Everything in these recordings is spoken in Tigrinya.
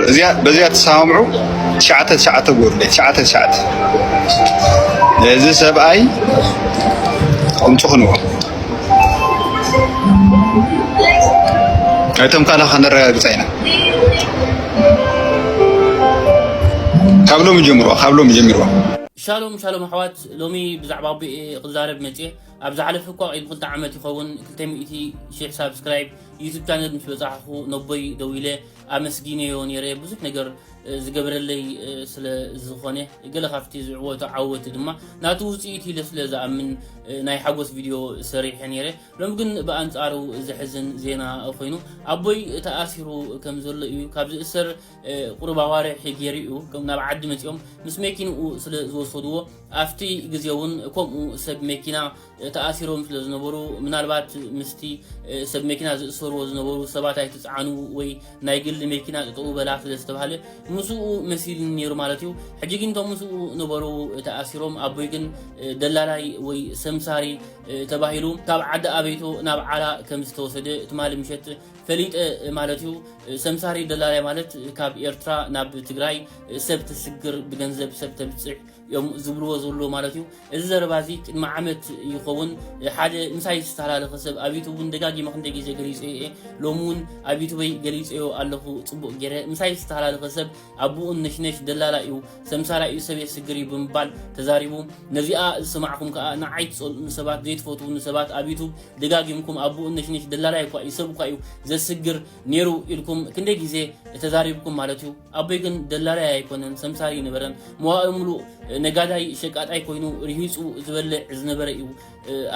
እዚኣ በዚኣ ትሰማምዑ። ትሽዓተ ትሽዓተ ጎርለ ትሽዓተ ትሽዓተ። እዚ ሰብኣይ ቁምጭ ክንዎ እቶም ካልእ ከነረጋግጻ ኢና። ካብ ሎሚ ጀምሮ ካብ ሎሚ ጀሚርዋ። ሻሎም ሻሎም ኣሕዋት፣ ሎሚ ብዛዕባ ኣቦይ እየ ክዛረብ መፅየ። ኣብ ዝሓለፈ እኳ ቅድሚ ክልተ ዓመት ይኸውን ክልተ ሚእቲ ሺሕ ሳብስክራይብ ዩቱብ ቻነል ምስ በፃሕኹ ነቦይ ደዊለ ኣመስጊነዮ ነይረ። ብዙሕ ነገር ዝገበረለይ ስለ ዝኾነ፣ ገለ ካብቲ ዝዕወቶ ዓወት ድማ ናቱ ውፅኢት ኢለ ስለ ዝኣምን ናይ ሓጎስ ቪድዮ ሰሪሐ ነይረ። ሎም ግን ብኣንፃሩ ዘሕዝን ዜና ኮይኑ፣ ኣቦይ ተኣሲሩ ከም ዘሎ እዩ። ካብ ዝእሰር ቁሩብ ኣዋርሕ ገይሩ እዩ። ከም ናብ ዓዲ መፂኦም ምስ መኪንኡ ስለ ዝወሰድዎ፣ ኣብቲ ግዜ እውን ከምኡ ሰብ መኪና ተኣሲሮም ስለ ዝነበሩ፣ ምናልባት ምስቲ ሰብ መኪና ዝእሰርዎ ዝነበሩ ሰባት ኣይትፅዓኑ ወይ ናይ ግሊ መኪና ጠጠው በላ ስለ ዝተባህለ፣ ምስኡ መሲሉኒ ነይሩ ማለት እዩ። ሕጂ ግን እቶም ምስኡ ነበሩ ተኣሲሮም፣ ኣቦይ ግን ደላላይ ወይ ሰምሳሪ ተባሂሉ ካብ ዓዲ ኣበይቶ ናብ ዓላ ከም ዝተወሰደ ትማሊ ምሸት ፈሊጠ ማለት እዩ። ሰምሳሪ ደላላይ ማለት ካብ ኤርትራ ናብ ትግራይ ሰብ ተስግር፣ ብገንዘብ ሰብ ተብፅሕ እዮም ዝብልዎ ዘሎ ማለት እዩ። እዚ ዘረባ እዚ ቅድሚ ዓመት ይኸውን ሓደ ምሳይ ዝተሃላለኸ ሰብ ኣብ ዩቱብ እውን ደጋጊመ ክንደይ ግዜ ገሊፀዮ እየ። ሎሚ እውን ኣብ ዩቱበይ ገሊፀዮ ኣለኹ ፅቡቕ ገይረ። ምሳይ ዝተሃላለኸ ሰብ ኣቦኡን ነሽነሽ ደላላ እዩ፣ ሰምሳራ እዩ፣ ሰብ የስግር እዩ ብምባል ተዛሪቡ። ነዚኣ ዝሰማዕኹም ከዓ ንዓይ ትፀልኡኒ ሰባት፣ ዘይትፈትዉኒ ሰባት ኣብ ዩቱብ ደጋጊምኩም ኣቦኡን ነሽነሽ ደላላ እኳ እዩ፣ ሰብ እኳ እዩ ዘስግር ነይሩ ኢልኩም ክንደይ ግዜ ተዛሪብኩም ማለት እዩ። ኣቦይ ግን ደላላይ ኣይኮነን፣ ሰምሳሪ ኣይነበረን። መዋእል ሙሉእ ነጋዳይ ሸቃጣይ ኮይኑ ርሂፁ ዝበልዕ ዝነበረ እዩ።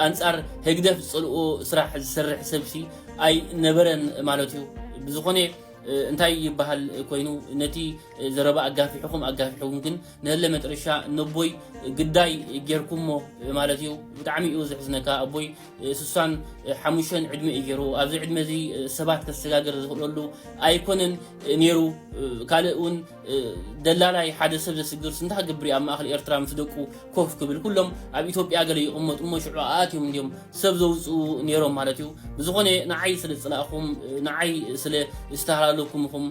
ኣንፃር ህግደፍ ዝፀልኦ ስራሕ ዝሰርሕ ሰብሲ ኣይነበረን ማለት እዩ። ብዝኾነ እንታይ ይበሃል ኮይኑ፣ ነቲ ዘረባ ኣጋፊሕኹም ኣጋፊሕኹም ግን ንህለ መጥረሻ ነቦይ ግዳይ ጌርኩሞ ማለት እዩ። ብጣዕሚ እዩ ዘሕዝነካ። ኣቦይ ስሳን ሓሙሽተን ዕድመ እዩ ገይሩ። ኣብዚ ዕድመ እዚ ሰባት ከሰጋገር ዝኽእለሉ ኣይኮነን ነይሩ። ካልእ እውን ደላላይ ሓደ ሰብ ዘስግር ስንታ ክገብር እዩ ኣብ ማእኸል ኤርትራ ምስ ደቁ ኮፍ ክብል? ኩሎም ኣብ ኢትዮጵያ ገለ ይቕመጡ እሞ ሽዑ ኣኣትዮም እንድዮም ሰብ ዘውፅኡ ነይሮም ማለት እዩ። ብዝኾነ ንዓይ ስለ ዝፅላእኹም፣ ንዓይ ስለ ዝተሃላለኩም ኢኹም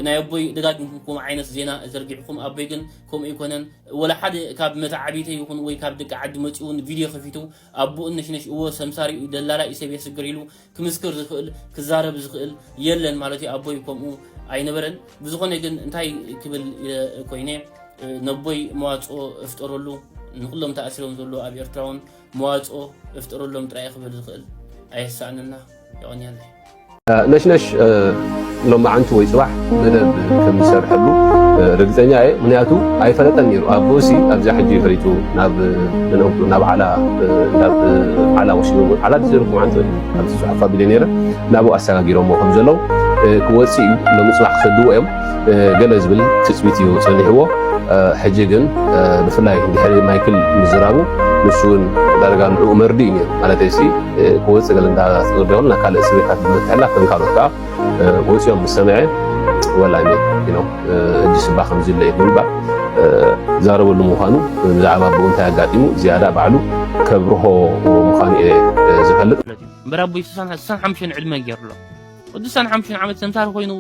ናይ ኣቦይ ደጋጊምኩም ከምኡ ዓይነት ዜና ዘርጊሕኩም። ኣቦይ ግን ከምኡ ኣይኮነን። ወላ ሓደ ካብ መተዓቢተይ ይኹን ወይ ካብ ደቂ ዓዲ መፂኡ እውን ቪድዮ ከፊቱ ኣቦኡ ነሽነሽ እዎ ሰምሳሪ እዩ፣ ደላላ እዩ፣ ሰብ የስግር ኢሉ ክምስክር ዝኽእል ክዛረብ ዝኽእል የለን ማለት እዩ። ኣቦይ ከምኡ ኣይነበረን። ብዝኾነ ግን እንታይ ክብል ኢለ ኮይነ፣ ነቦይ መዋፅኦ እፍጠረሉ፣ ንኩሎም ተኣሲሮም ዘለዉ ኣብ ኤርትራ እውን መዋፅኦ እፍጠረሎም ጥራይ ክብል ዝኽእል። ኣየሳእነና። የቐንየለይ። ነሽነሽ ሎማዓንቲ ወይ ፅባሕ መደብ ከም ዝሰርሐሉ ርግፀኛ እየ። ምክንያቱ ኣይፈለጠን ነይሩ። ኣቦኡሲ ኣብዛ ሕጂ ፈሊጡ ናብ ብነውቱ ናብ ዓላ ናብ ዓላ ወሲዱ ዓላ ዝዘርኩ ዓንተ ኣብዚ ፅሑፍ ኣቢለ ነይረ ናብኡ ኣሰጋጊሮሞ ከም ዘለዉ ክወፅእ እዩ። ሎሚ ፅባሕ ክሰድዎ እዮም ገለ ዝብል ትፅቢት እዩ ፀኒሕዎ። ሕጂ ግን ብፍላይ ድሕሪ ማይክል ምዝራቡ ንሱ እውን ዳርጋ ንዕኡ መርድእ እዩ ነይሩ። ማለት ሲ ክወፅእ ገለ እንዳተወደውን ናብ ካልእ እስር ቤታት ብምትሕላፍ ከም ካልኦት ከዓ ወፂኦም ምስ ሰምዐ ወላ ነው ሕጂ ስባ ከምዚ ኢለ እዩ ብምባል ዛረበሉ ምዃኑ ብዛዕባ ብኡ እንታይ ኣጋጢሙ ዝያዳ ባዕሉ ከብርሆ ምዃኑ እየ ዝፈልጥ። እምበር ኣቦይ ስሳን ሓሙሽተን ዕድመ ገይሩ ኣሎ። ወዲ ስሳን ሓሙሽተን ዓመት ሰምሳሪ ኮይኑ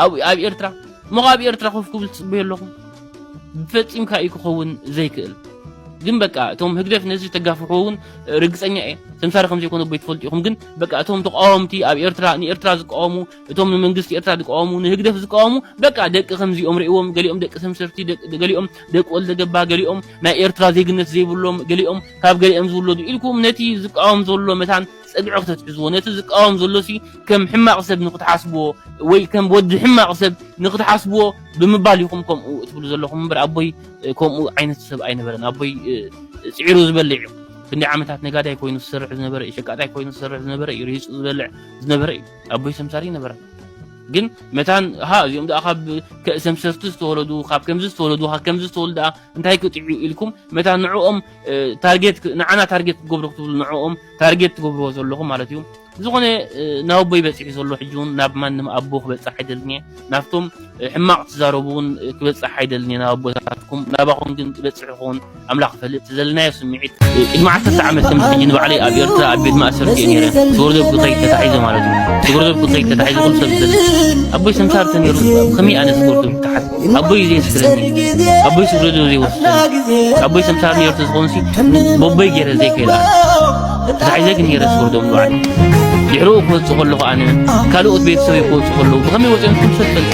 ኣብ ኤርትራ እሞ ኣብ ኤርትራ ኮፍ ክብል ትፅበዩ ኣለኹም? ፈፂምካ እዩ ክኸውን ዘይክእል። ግን በቃ እቶም ህግደፍ ነዚ ተጋፍሕዎ እውን ርግፀኛ እየ ሰምሳሪ ከም ዘይኮነ ኣቦይ ትፈልጡ ኢኹም። ግን በቃ እቶም ተቃወምቲ ኣብ ኤርትራ ንኤርትራ ዝቃወሙ እቶም ንመንግስቲ ኤርትራ ዝቃወሙ ንህግደፍ ዝቃወሙ በቃ ደቂ ከምዚኦም ርእዎም፣ ገሊኦም ደቂ ሰምሰርቲ፣ ገሊኦም ደቂ ወልደ ገባ፣ ገሊኦም ናይ ኤርትራ ዜግነት ዘይብሎም፣ ገሊኦም ካብ ገሊኦም ዝውለዱ ኢልኩም ነቲ ዝቃወም ዘሎ መታን ፀግዒ ክተትሕዝዎ፣ ነቲ ዝቃወም ዘሎ ሲ ከም ሕማቕ ሰብ ንክትሓስብዎ ወይ ከም ወዲ ሕማቕ ሰብ ንክትሓስብዎ ብምባል ኢኹም ከምኡ እትብሉ ዘለኹም እምበር ኣቦይ ከምኡ ዓይነት ሰብ ኣይነበረን። ኣቦይ ፅዒሩ ዝበልዕ እዩ። ክንደይ ዓመታት ነጋዳይ ኮይኑ ዝሰርሕ ዝነበረ እዩ። ሸቃጣይ ኮይኑ ዝሰርሕ ዝነበረ እዩ። ርሂፁ ዝበልዕ ዝነበረ እዩ። ኣቦይ ሰምሳሪ ይነበረ። ግን መታን ሃ እዚኦም ደኣ ካብ ሰምሰርቲ ዝተወለዱ ካብ ከምዚ ዝተወለዱ ካብ ከምዚ ዝተወለዱ ደኣ እንታይ ክጥዕዩ ኢልኩም መታን ንዕኦም ታርጌት ንዓና ታርጌት ክገብሩ ክትብሉ ንዕኦም ታርጌት ትገብርዎ ዘለኹም ማለት እዩ። ዝኾነ ናብ ኣቦይ በፂሑ ዘሎ ሕጂ እውን ናብ ማንም ኣቦ ክበፅሕ ኣይደልን እየ። ናብቶም ሕማቕ ትዛረቡ እውን ክበፅሕ ኣይደልን እየ ናብ ኣቦታትኩም። ናባኹም ግን ክበፅሕ ይኸውን። ኣምላኽ ይፈልጥ። እቲ ዘለናዮ ስምዒት ቅድሚ ዓሰርተ ዓመት ከምዚ ሕጂ ንባዕለይ ኣብ ኤርትራ ኣብ ቤት ማእሰርቲ እየ ነይረ። ስወርዶ ብክኸይድ ተታሒዘ ማለት እዩ። ስወርዶ ብክኸይድ ተታሒዘ ኩሉ ሰብ ዝፈልጥ ኣቦይ ሰምሳር ተነይሩ ከመይ ኣነ ስወርዶ ብተሓት ኣቦይ እዩ ዘየስክረኒ። ኣቦይ ስወርዶ ዘይወስደኒ ኣቦይ ሰምሳር ነይሩ ተዝኾንሲ ቦቦይ ገይረ ዘይከይድ ኣነ ተታሒዘ ግን ነይረ ስወርዶ ንባዕለይ። ድሕሪኡ ክወፅእ ከለኹ ኣነ ካልኦት ቤተሰበይ ክወፅእ ከለዉ ብኸመይ ወፂኦም ኩሉ ሰብ ይፈልጥ።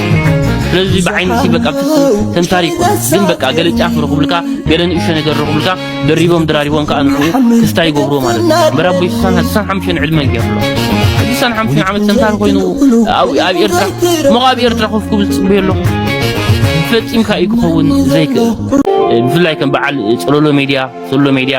ስለዚ ብዓይኒ ሲ በቃ ፍጹም ተምሳር ይኮን ግን በቃ ገለ ጫፍ ረኹብልካ ገለ ንእሽቶ ነገር ረኹብልካ ደሪቦም ደራሪቦም ከዓ ንዕኡ ክስታይ ይገብርዎ ማለት እዩ። እምበር ኣቦይ ስሳን ስሳን ሓሙሽተን ዕድመ ገይሩ ኣሎ። ስሳን ሓሙሽተን ዓመት ሰምሳር ኮይኑ ኣብ ኣብ ኤርትራ እሞ ኣብ ኤርትራ ኮፍ ክብል ዝፅበዮ ኣሎ። ፈጺምካ እዩ ክኸውን ዘይክእል። ብፍላይ ከም በዓል ጸለሎ ሜድያ፣ ሶሎ ሜድያ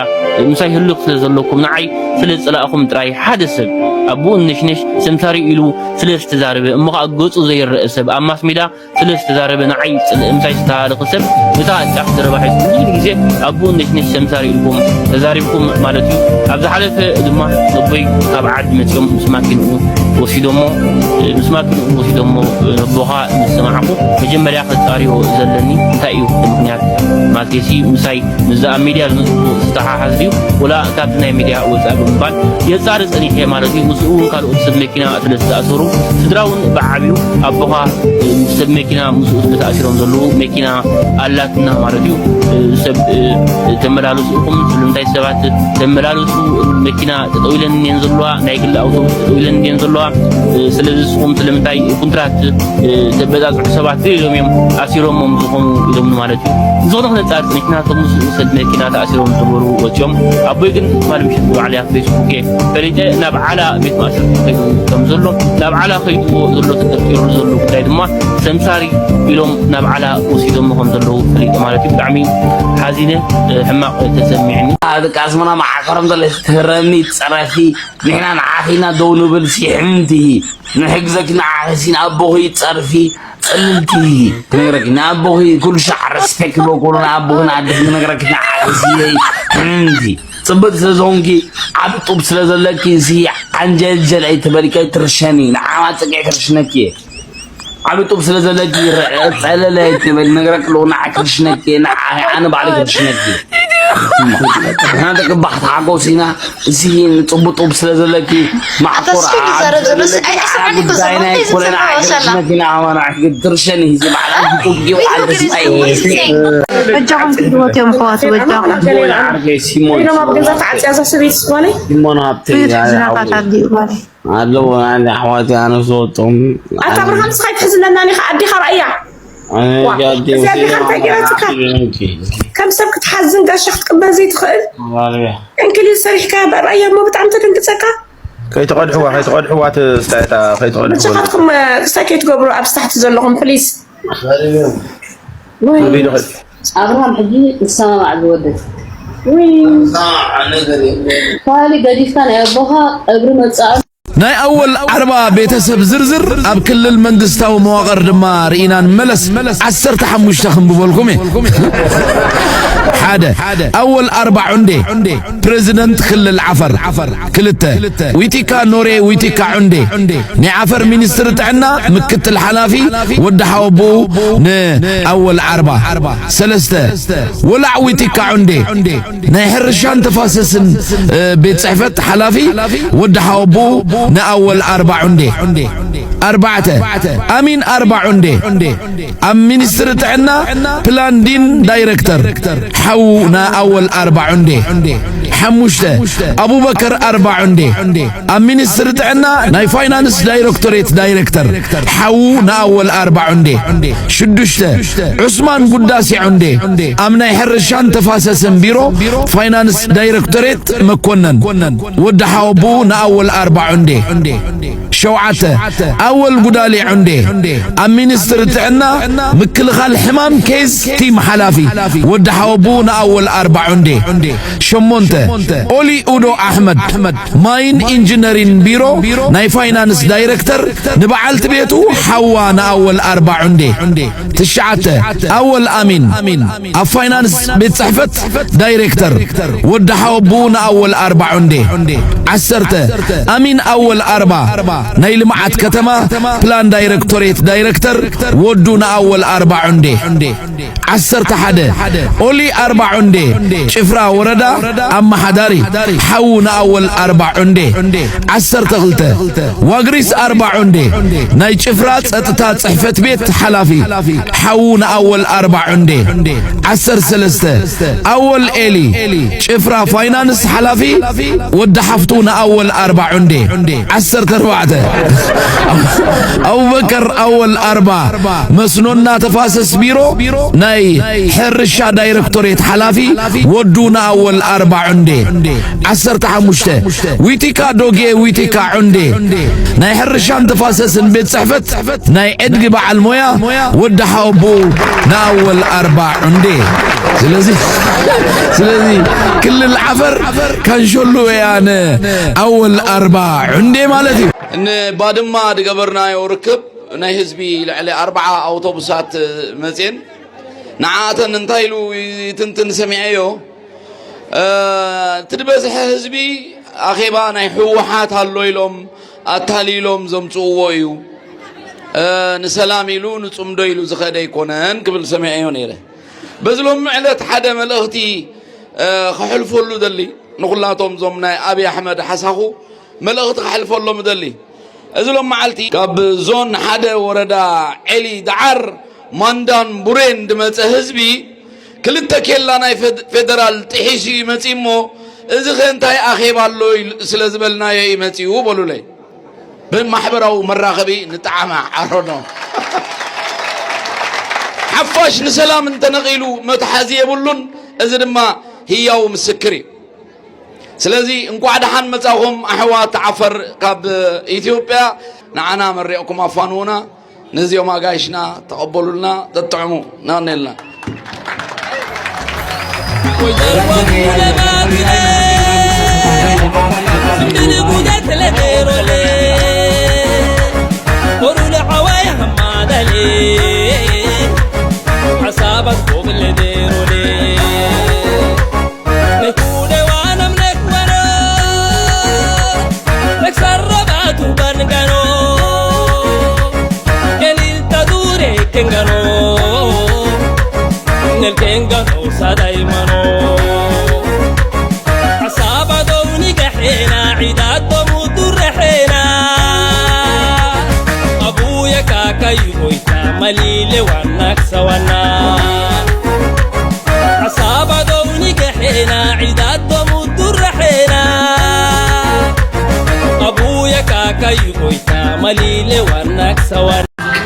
ምሳይ ህልኽ ስለ ዘለኩም ንዓይ ስለ ዝጸላእኹም ጥራይ ሓደ ሰብ ኣቦኡ ነሽነሽ ሰምሳር ኢሉ ስለ ዝተዛረበ እሞ ከዓ ገጹ ዘይረአ ሰብ ኣብ ማስ ሜዳ ስለ ዝተዛረበ ንዓይ ይጽልእ። ምሳይ ዝተሃለኸ ሰብ ነታ ጫፍ ዘረባ ሒዙ ብዙሕ ግዜ ኣቦኡ ነሽነሽ ሰምሳር ኢልኩም ተዛሪብኩም ማለት እዩ። ኣብ ዝሓለፈ ድማ ነቦይ ካብ ዓዲ መጺኦም ምስ ማኪንኡ ወሲዶሞ ምስ ማኪንኡ ወሲዶሞ ነቦኻ ምስ ሰማዕኹ መጀመርያ ክጻርዮ ዘለኒ እንታይ እዩ እቲ ምኽንያት? ማለትሲ ምሳይ ምስዚ ኣብ ሚድያ ዝመጽኡ ዝተሓሓዝ ድዩ ወላ ካብቲ ናይ ሚድያ ወጻኢ ብምባል የጻሪ ጸኒሐ ማለት እዩ። ምስኡ እውን ካልኦት ሰብ መኪና ስለ ዝተኣሰሩ ስድራ እውን ብዓብዩ ኣቦኻ ሰብ መኪና ምስኡ ስለ ተኣሲሮም ዘለዉ መኪና ኣላትና ማለት እዩ። ሰብ ተመላለሱ ኢኹም ስለምንታይ ሰባት ተመላለሱ መኪና ጠጠው ኢለን እየን ዘለዋ ናይ ግሊ ኣውቶቡስ ጠጠው ኢለን እየን ዘለዋ። ስለዚ ንስኹም ስለምንታይ ኩንትራት ተበጻጽሑ ሰባት ኢሎም እዮም ኣሲሮሞም ዝኾኑ ኢሎምኒ ማለት እዩ። ዝኾነ ክነጻር ጸኒሕና እቶም ምስኡ ሰብ መኪና ተኣሲሮም ዝነበሩ ወጺኦም ኣቦይ ግን ትማሊ ምሽት ብባዕለይ ኣብ ፌስቡክ እየ ፈሊጠ ናብ ዓላ ቤት ማእሰርቲ ከይዱ ከም ዘሎ ናብ ዓላ ከይድዎ ዘሎ ተጠርጢሩ ዘሎ ጉዳይ ድማ ሰምሳሪ ኢሎም ናብ ዓላ ወሲዶሞ ከም ዘለዉ ፈሊጠ ማለት እዩ። ብጣዕሚ ሓዚነ ሕማቕ ተሰሚዕኒ። ኣብ ቃስምና መዓከሮም ዘሎ ትህረሚ ጸረፊ ንሕና ንዓኺ ኢና ደው ንብል ሲሕምቲ ንሕግዘኪ ንዓኺ ሲ ንኣቦኺ ጸርፊ ጽልልቲ ክነግረኪ ንኣቦኺ ኩሉ ሻዕ ረስፔክት በኩሉ ንኣቦኺ ንኣድኺ ክነግረኪ ንዓኺ ሲ ሕምቲ ጽብቅ ስለ ዝኾንኪ ዓቢ ጡብ ስለ ዘለኪ ሲ ዓንጀልጀል ኣይትበልቂ ኣይትርሸኒ ንዓማ ጽቅዒ ክርሽነኪ እየ ዓቢ ጡብ ስለ ዘለኪ ጸለለ ኣይትበል ነግረኪ ኣለኹ ንዓ ክርሽነኪ እየ ንዓኺ ኣነ ባዕለይ ክርሽነኪ እየ ሓንቲ ቅባሕ ተሓጎስ ኢና እዚ ንጥቡጥቡ ስለ ዘለኪ ማዕኮር ኣስኪ ዝዛረብ ዘሎ ሲ ኣይስማዕኒ እኮ ጉዳይና ዘሎ ይኮነ ንዓ ሰላ ክርሽነኪ ንዓማ ንዓ ክትርሸኒ እዚ ባዕላ ትጥብቂው ዓንተ ስማይ በጃኹም ክድወት እዮም ኣሕዋት በጃኹም ዓርከይ ሲሞን ኢሎም ኣብ ገዛ ተዓፅያ እዛ ሰበይቲ ዝኾነ ሲሞን ሃብተይ ብዙሕ ዝናፋት ኣዲኡ ማለት ኣለዎ ኣነ ኣሕዋተይ ኣነ ዝወጦም ኣታ ኣብርሃም ስኻ ይትሕዝለና ኒኻ ኣዲኻ ራእያ ኣነ ዋ፣ ጋዲ እዚ ኣዲኻ እንታይ ገይራትካ? ከም ሰብ ክትሓዝን ጋሻ ክትቅበል ዘይትኽእል ማለያ እንክሊዝ ሰሪሕካ ራእያ እሞ ብጣዕሚ ተደንግፀካ ከይትቐድሕዋ ከይትቐድሕዋ ትስታየታ ከይትቐድሕዋ በጃኻትኩም ክስታይ ከይትገብሩ ኣብዚ ታሕቲ ዘለኹም ፕሊስ ኣብርሃም ሕጂ ንሰማማዕ ዝወደድ ካሊ ገዲፍካ ናይ ኣቦኻ ቀብሪ መጻእ ናይ ኣወል ዓርባ ቤተሰብ ዝርዝር ኣብ ክልል መንግስታዊ መዋቕር ድማ ርኢና ንመለስ ዓሰርተ ሓሙሽተ ክንብበልኩም እየ ሓደ ኣወል ኣርባ ዑንዴ ፕሬዚደንት ክልል ዓፈር ክልተ ዊቲካ ኖሬ ዊቲካ ዑንዴ ናይ ዓፈር ሚኒስትሪ ጥዕና ምክትል ሓላፊ ወዲ ሓወቦኡ ንኣወል ዓርባ ሰለስተ ወላዕ ዊቲካ ዑንዴ ናይ ሕርሻን ተፋሰስን ቤት ፅሕፈት ሓላፊ ወዲ ሓወቦኡ ንኣወል ኣርባ ዑንዴ ኣርባዕተ ኣሚን ኣርባ ዑንዴ ኣብ ሚኒስትሪ ጥዕና ፕላንዲን ዳይረክተር ሓዉ ንኣወል ኣርባ ዑንዴ ሓሙሽተ ኣቡበከር ኣርባ ዑንዴ ኣብ ሚኒስትሪ ጥዕና ናይ ፋይናንስ ዳይረክቶሬት ዳይረክተር ሓዉ ንኣወል ኣርባ ዑንዴ ሽዱሽተ ዑስማን ጉዳሴ ዑንዴ ኣብ ናይ ሕርሻን ተፋሰስን ቢሮ ፋይናንስ ዳይረክቶሬት መኮነን ወዲ ሓወቡ ንኣወል ኣርባ ዑንዴ ሸውዓተ ኣወል ጉዳሌ ዑንዴ ኣብ ሚኒስትሪ ጥዕና ምክልኻል ሕማም ኬዝ ቲም ሓላፊ ወዲ ሓወቡ ንኣወል ኣርባ ዑንዴ ሸሞንተ ሸሞንተ፣ ኦሊ ኡዶ ኣሕመድ፣ ማይን ኢንጂነሪን ቢሮ ናይ ፋይናንስ ዳይረክተር፣ ንበዓልቲ ቤቱ ሓዋ ንኣወል ኣርባ ዑንዴ። ትሽዓተ፣ ኣወል ኣሚን፣ ኣብ ፋይናንስ ቤት ጽሕፈት ዳይረክተር፣ ወዲ ሓወቦኡ ንኣወል ኣርባ ዑንዴ። ዓሰርተ፣ ኣሚን ኣወል ኣርባ፣ ናይ ልምዓት ከተማ ፕላን ዳይረክቶሬት ዳይረክተር፣ ወዱ ንኣወል ኣርባ ዑንዴ። ዓሰርተ ሓደ፣ ኦሊ ኣርባ ዑንዴ፣ ጭፍራ ወረዳ ኣመሓዳሪ፣ ሓዉ ንኣወል ኣርባ ዑንዴ። ዓሰርተ ክልተ፣ ዋግሪስ ኣርባ ዑንዴ፣ ናይ ጭፍራ ጸጥታ ጽሕፈት ቤት ሓላፊ፣ ሓዉ ንኣወል ኣርባ ዑንዴ። ዓሰርተ ሰለስተ፣ ኣወል ኤሊ፣ ጭፍራ ፋይናንስ ሓላፊ፣ ወዲ ሓፍቱ ንኣወል ኣርባ ዑንዴ። ዓሰርተ ኣርባዕተ፣ ኣቡበከር ኣወል ኣርባ፣ መስኖና ተፋሰስ ቢሮ ናይ ሕርሻ ዳይረክቶሬት ሓላፊ፣ ወዱ ንኣወል ኣርባ ዑንዴ። ዓሰርተ ሓሙሽተ፣ ዊቲካ ዶጌ ዊቲካ ዑንዴ፣ ናይ ሕርሻን ተፋሰስን ቤት ጽሕፈት ናይ ዕድጊ በዓል ሞያ፣ ወዲ ሓወቦኡ ንኣወል ኣርባ ዑንዴ። ስለዚ ስለዚ ክልል ዓፈር ካንሸሎ እያ ንኣወል ኣርባ ዑንዴ ማለት እዩ። ንባድማ ዝገበርናዮ ርክብ ናይ ህዝቢ ልዕሊ ኣርብዓ ኣውቶቡሳት መፅየን፣ ንዓኣተን እንታይ ኢሉ ይትንትን ሰሚዐዮ። እ፣ እቲ ዝበዝሐ ህዝቢ ኣኼባ ናይ ህወሓት ኣሎ ኢሎም ኣታሊሎም ዘምፅእዎ እዩ። እ፣ ንሰላም ኢሉ ንፅምዶ ኢሉ ዝኸደ ኣይኮነን ክብል ሰሚዐዮ ነይረ። በዚ ሎሚ ዕለት ሓደ መልእኽቲ፣ እ፣ ከሕልፈሉ ደሊ፣ ንኹላቶም እዞም ናይ ኣብይ ኣሕመድ ሓሳኹ መልእኽቲ ከሕልፈሎም ደሊ። እዚ ሎም መዓልቲ ካብ ዞን ሓደ ወረዳ ዔሊ ደዓር፣ ማንዳን ቡሬን ዝመጸ ህዝቢ ክልተ ኬላ ናይ ፌድ-፣ ፌደራል ጥሒሱ ይመጽእ እሞ፣ እዚ ኸ እንታይ ኣኼባ ኣሎ ኢሉ ስለ ዝበልናዮ እዩ መጺኡ በሉለይ። ብማሕበራዊ መራኸቢ ንጠዓማ ዓሮኖ። ሓፋሽ ንሰላም እንተነቒሉ መትሓዚ የብሉን። እዚ ድማ ህያው ምስክር እዩ። ስለዚ እንቋዕ ደሓን መጻኹም ኣሕዋት ዓፈር ካብ ኢትዮጵያ። ንዓና መሪቕኩም ኣፋንዉና፣ ነዚኦም ኣጋይሽና ተቐበሉልና፣ ተጥዕሙ። ነቐኔልና።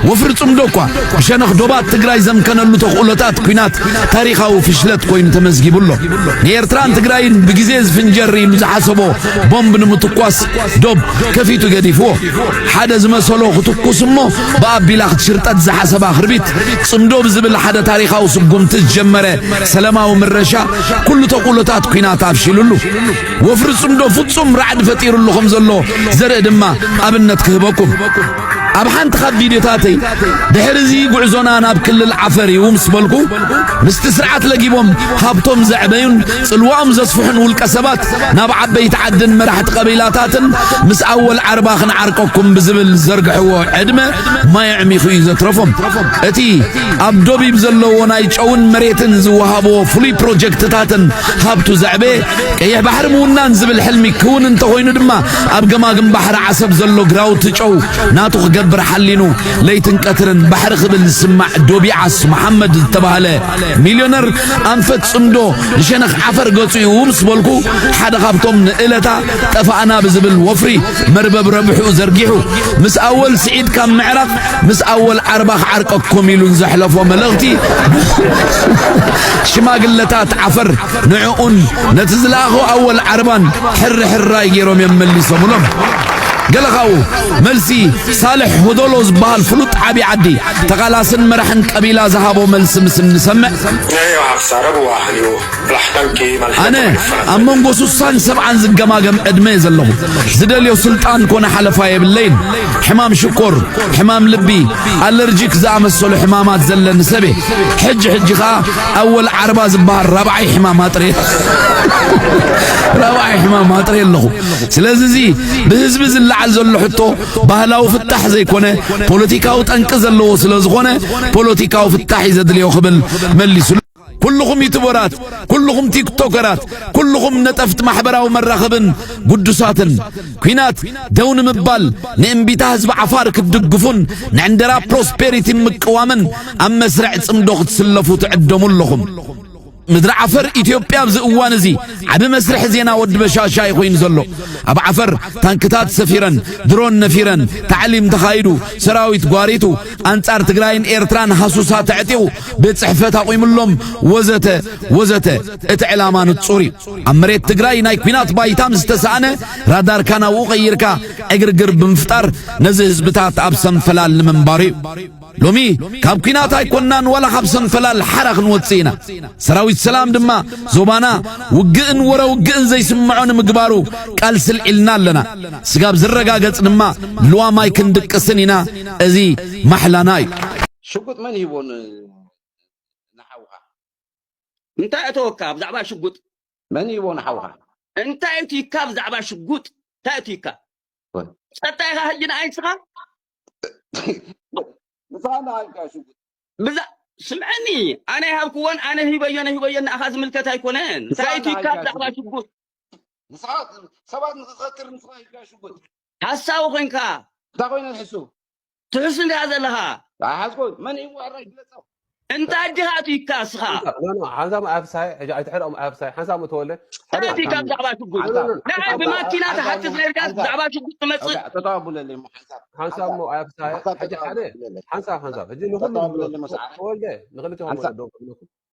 ወፍሪ ጽምዶ እኳ ብሸነኽ ዶባት ትግራይ ዘምከነሉ ተኽእሎታት ኲናት ታሪኻዊ ፍሽለት ኮይኑ ተመዝጊቡ ኣሎ። ንኤርትራን ትግራይን ብግዜ ዝፍንጀር ኢሉ ዝሓሰቦ ቦምብ ንምትኳስ ዶብ ከፊቱ ገዲፍዎ። ሓደ ዝመሰሎ ክትኩስ እሞ ብኣቢላ ክትሽርጠት ዝሓሰባ ክርቢት፣ ጽምዶ ብዝብል ሓደ ታሪኻዊ ስጉምቲ ዝጀመረ ሰላማዊ ምረሻ፣ ኩሉ ተኽእሎታት ኲናት ኣፍሺሉሉ። ወፍሪ ጽምዶ ፍጹም ራዕዲ ፈጢሩሉ ከም ዘሎ ዘርኢ ድማ ኣብነት ክህበኩም። ኣብ ሓንቲ ካብ ቪድዮታተይ፣ ድሕሪ እዚ ጉዕዞና ናብ ክልል ዓፈር እዩ ምስ በልኩ፣ ምስቲ ስርዓት ለጊቦም ሃብቶም ዘዕበዩን ጽልዋኦም ዘስፍሑን ውልቀ ሰባት ናብ ዓበይቲ ዓድን መራሕቲ ቀቢላታትን ምስ ኣወል ዓርባ ክንዓርቀኩም ብዝብል ዝዘርግሕዎ ዕድመ ማይ ኣዕሚኹ እዩ ዘትረፎም። እቲ ኣብ ዶቢብ ዘለዎ ናይ ጨውን መሬትን ዝወሃብዎ ፍሉይ ፕሮጀክትታትን ሃብቱ ዘዕበየ፣ ቀይሕ ባሕሪ ምውናን ዝብል ሕልሚ ክውን እንተኾይኑ ድማ፣ ኣብ ገማግም ባሕሪ ዓሰብ ዘሎ ግራውቲ ጨው ናቱ ክገብር ሓሊኑ፣ ለይትን ቀትርን ባሕሪ ክብል ዝስማዕ ዶቢዓስ መሓመድ ዝተባህለ ሚልዮነር ኣንፈት ጽምዶ ንሸነኽ ዓፈር ገጹ እዩ ምስ በልኩ፣ ሓደ ካብቶም ንእለታ ጠፋእና ብዝብል ወፍሪ መርበብ ረብሕኡ ዘርጊሑ፣ ምስ ኣወል ስዒድ ካብ ምዕራብ፣ ምስ ኣወል ዓርባ ክዓርቀኩም ኢሉ ንዘሕለፎ መልእኽቲ፣ ሽማግለታት ዓፈር ንዕኡን ነቲ ዝለኣኾ ኣወል ዓርባን ሕሪ ሕራይ ገይሮም እዮም መሊሶምሎም። ገለ ካብኡ መልሲ ሳልሕ ሆዶሎ ዝበሃል ፍሉጥ ዓቢ ዓዲ ተቓላስን መራሕን ቀቢላ ዝሃቦ መልሲ ምስ እንሰምዕ፣ Neo hafsara buahliu plahtanki ኣነ ኣብ መንጎ ሱሳን ሰብዓን ዝገማገም ዕድመ እየ ዘለኹ። ዝደልዮ ስልጣን ኮነ ሓለፋ የብለይን። ሕማም ሽኮር፣ ሕማም ልቢ፣ ኣለርጂክ ዝኣመሰሉ ሕማማት ዘለኒ ሰብ እየ። ሕጂ ሕጂ ኸኣ ኣወል ዓርባ ዝበሃል ራብዓይ ሕማም ኣጥርየ ራብዓይ ሕማም ኣጥርየ ኣለኹ። ስለዚ እዚ ብህዝቢ ዝለዓል ዘሎ ሕቶ ባህላዊ ፍታሕ ዘይኮነ ፖለቲካዊ ጠንቂ ዘለዎ ስለ ዝኾነ ፖለቲካዊ ፍታሕ እዩ ዘድልዮ ክብል መሊሱሉ። ኩልኹም ዩቱበራት፣ ኩልኹም ቲክቶከራት፣ ኩልኹም ነጠፍቲ ማሕበራዊ መራኸብን ግዱሳትን ኲናት ደው ንምባል ንእምቢታ ህዝቢ ዓፋር ክትድግፉን ንዕንደራ ፕሮስፔሪቲ ምቅዋምን ኣብ መስርዕ ጽምዶ ክትስለፉ ትዕደሙ ኣለኹም። ምድሪ ዓፈር ኢትዮጵያ ኣብዚ እዋን እዚ ዓቢ መስርሕ ዜና ወዲ በሻሻ እዩ ኮይኑ ዘሎ። ኣብ ዓፈር ታንክታት ሰፊረን፣ ድሮን ነፊረን፣ ታዕሊም ተኻይዱ፣ ሰራዊት ጓሪቱ፣ ኣንጻር ትግራይን ኤርትራን ሃሱሳ ተዕጢቑ፣ ቤት ጽሕፈት ኣቑሙሎም ወዘተ ወዘተ። እቲ ዕላማ ንጹር እዩ። ኣብ መሬት ትግራይ ናይ ኲናት ባይታ ምስ ተሳእነ ራዳርካ ናብኡ ቀይርካ ዕግርግር ብምፍጣር ነዚ ህዝብታት ኣብ ሰንፈላል ንምንባሩ እዩ። ሎሚ ካብ ኲናት ኣይኮንናን ዋላ ካብ ሰንፈላል ሓራ ክንወጽእ ኢና። ሰራዊት ሰላም ድማ ዞባና ውግእን ወረ ውግእን ዘይስምዖ ንምግባሩ ቃልሲ ኣልዒልና ኣለና። ስጋብ ዝረጋገጽ ድማ ልዋም ኣይክንድቅስን ኢና። እዚ ማሕላና እዩ። ሽጉጥ መን ሂቦ ን- ንሓውካ? እንታይ እተወካ ብዛዕባ ሽጉጥ? መን ሂቦ ንሓውካ? እንታይ እትይካ ብዛዕባ ሽጉጥ? እንታይ እትይካ? ጸጣይኻ ሕጂ ንኣይ ንስኻ ንስኻ እንዳሃልካ ሽጉጥ ብዛ ስምዐኒ፣ ኣነ ይሃብክዎን ኣነ ሂበዮ ነሂበዮ ንኣኻ ዝምልከት ኣይኮነን። እንታይ እትይካ ብዛዕባ ሽጉጥ? ንስኻ ሰባት ንክትኸክር ንስኻ ሂብካ ሽጉጥ ሓሳዊ ኮንካ እንታይ ኮይነ ዝሕሱ ትሕሱ እንዲኻ ዘለኻ። ኣይሓዝኩ መን እዩ ዋራይ ግለጸው እንታይ ዲኻ እትይካ እስኻ? ሓንሳብ ኣብሳይ ሕጂ ኣይትሕርኦም ኣብሳይ ሓንሳብ ምተወለ እንታይ እትይካ ብዛዕባ ሽጉጥ? ንዓይ ብማኪና ትሓትት ነርካ ብዛዕባ ሽጉጥ ትመጽእ። ተጣብለለይ ሞ ሓንሳብ ሓንሳብ ሞ ኣብሳይ ሕጂ ሓደ ሓንሳብ ሓንሳብ ሕጂ ንኹሉ ተወልደ ንክልቲኹም ወለዶ ክብለኩም